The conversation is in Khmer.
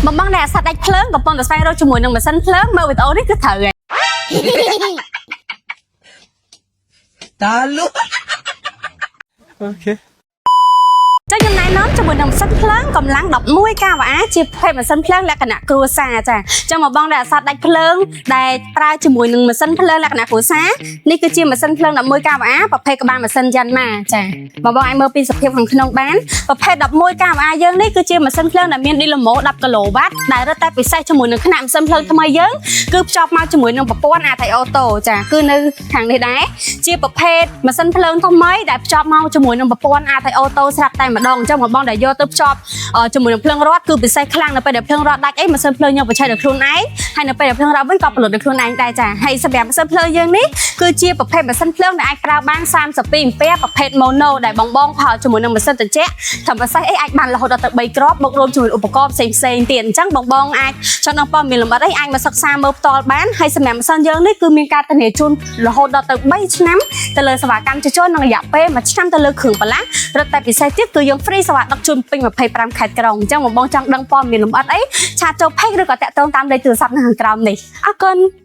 បងបងដែលអសត្វដាច់ភ្លើងកំពុងតែស្វែងរកជាមួយនឹងម៉ាស៊ីនភ្លើងមើលវីដេអូនេះគឺត្រូវហើយ តាលុ Okay. ចុះខ្ញុំណែនាំជាមួយនឹងម៉ាស៊ីនភ្លើងកម្លាំង11 kVA ជាប្រភេទម៉ាស៊ីនភ្លើងលក្ខណៈគ្រួសារចាចឹងមកបងដែលអសត្វដាច់ភ្លើងដែលប្រើជាមួយនឹងម៉ាស៊ីនភ្លើងលក្ខណៈគ្រួសារនេះគឺជាម៉ាស៊ីនភ្លើង11 kVA ប្រភេទក្បាលម៉ាស៊ីនយ៉ាន់ម៉ាចាបងបងអាចមើលពីសភាពខាងក្នុងបានប្រភេទ11 kVA យើងនេះគឺជាម៉ាស៊ីនភ្លើងដែលមានឌីឡូម៉ូ10គីឡូវ៉ាត់ដែលរឹតតែពិសេសជាមួយនឹងខ្នាតម៉ាស៊ីនភ្លើងថ្មីយើងគឺភ្ជាប់មកជាមួយនឹងប្រព័ន្ធ ATI Auto ចាគឺនៅខាងនេះដែរជាប្រភេទម៉ាស៊ីនភ្លើងថ្មីដែលភ្ជាប់មកជាមួយនឹងប្រព័ន្ធ ATI Auto ស្រាប់តែម្ដងអញ្ចឹងបងបងដែលយកទៅភ្ជាប់ជាមួយនឹងភ្លើងរត់គឺពិសេសខ្លាំងនៅពេលដែលភ្លើងរត់ដាច់អីម៉ាស៊ីនភ្លើងយកបញ្ឆេះដោយខ្លួនឯងហើយនៅពេលដែលភ្លើងរត់វិញក៏ផលិតដោយខ្លួនឯងដែរចាហើយសម្រាប់ម៉ាស៊ីនភ្លើងយើងនេះគឺជាប្រភេទម៉ាស៊ីនភ្លើងដែលអាចប្រើបាន32អំពែប្រភេទ mono ដែលបងបងផលជាមួយនឹងម៉ាស៊ីនត្រជាក់ធម្មសាស្ត្រអីអាចបានរហូតដល់ទៅ3គ្រាប់បូករួមជាមួយឧបករណ៍ផ្សេងផ្សេងៗទៀតអញ្ចឹងបងបងអាចចង់ដឹងព័ត៌មានលម្អិតអីអាចមកសិក្សាមើលផ្ទាល់បានហើយសម្រាប់ម៉ាស៊ីនយើងនេះគឺមានការធានាជូនរហូតដល់ទៅ3ឆ្នាំទៅលើសេវាកម្មជួសជុលនិងរយៈពេល1ឆ្នាំទៅលើគ្រឿងបន្លាស់រឹតតែពិសេសទៀតគឺយើង free សេវាដឹកជូនពេញ25ខេត្តក្រុងអញ្ចឹងបងបងចង់ដឹងព័ត៌មានលម្អិតអីchat ចូល page ឬក៏តាក់ទងតាមលេខទូរស័ព្ទនៅខាងក្រោមនេះអរគុណ។